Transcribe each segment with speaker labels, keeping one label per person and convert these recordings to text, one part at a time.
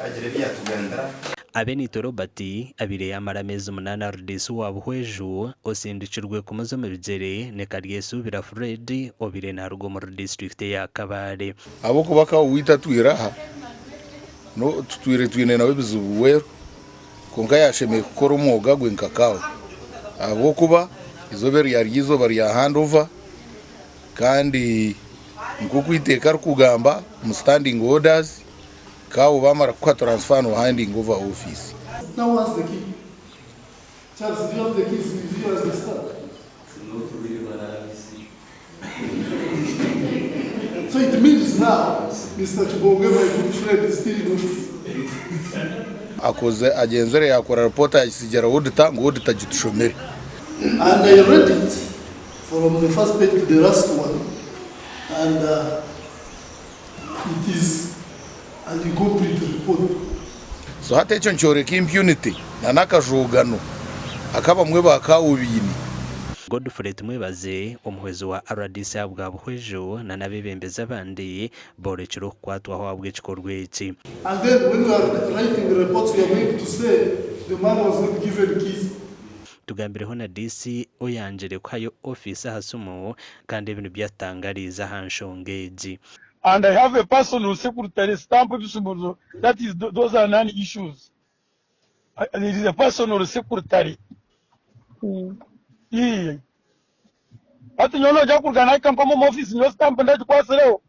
Speaker 1: agira ebi yatugambira.
Speaker 2: Abeneitwe Robert abaire yaamara ameezi munaana RDC wa Buhweju osindikirwe kumuza omu bigyere ni Karyesuubira Fred obaire naaruga omuri disiturikiti eya Kabale.
Speaker 3: Ahabw'okuba ka owaitu atwire aha, tutwire twine nawe ebizibu bweru, kwonka yaashemereire kukora omwoga gwe nka kaawe ahabw'okuba eizooba eri ryari eizooba rya hand over kandi nk'oku eiteeka ririkugamba omu standing orders, kaawe baamara kukuha transfer nohandinga over ofiisi.
Speaker 4: Now who has the key? Charles, do you have the keys with you as the star? So it means now Mister Kibonge my good friend is still in office.
Speaker 3: Akoze agyenzire yaakora ripoota yaagisigira auditor ngu auditor agitushomere.
Speaker 4: And I read it from the first page to the last one and it is an incomplete report.
Speaker 3: So hati ekyo nikyoreka impunity na n'akajoogano aku abamwe ba kaawo baine.
Speaker 2: Godfrey Tumwebaze, omuhwezi wa rdc ahabwa Buhweju na n'abeebembezi abandi boorekire okukwatwaho ahabw'ekikorwa eki.
Speaker 4: And then when we are writing reports we are going to say the man was not given keys.
Speaker 2: Tugambireho na DC oyangire kuhayo ofiisi aha simu kandi ebi nibyo atutangariize aha nshonga egi.
Speaker 5: And I have a personal secretary stamp ebisumurzo that is those are non issues there is a personal secretary Ii. Hati nyowe noija kuruga nahika mpamo omu office nyowe stamp ndagikwasireho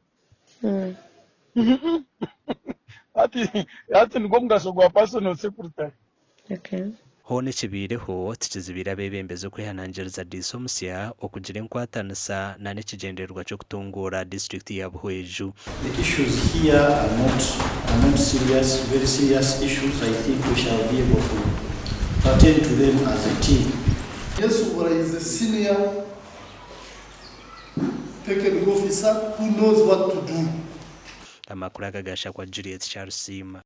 Speaker 5: Hati hati nigwo mugasho gwa personal secretary.
Speaker 6: Okay.
Speaker 2: Hoona ekibaireho tikizibiire abeebembezi okwehanangiriza Diisi omusya okugira enkwatanisa na n'ekigyendererwa ky'okutunguura disiturikiti ya Buhweju.
Speaker 7: The issues here are not are not serious, very serious issues, I think we shall be able to attend to them as a team.
Speaker 4: Yesu is a senior technical officer who knows what to do.
Speaker 2: Amakuru aga gashakwa Juliet Kyarusiima.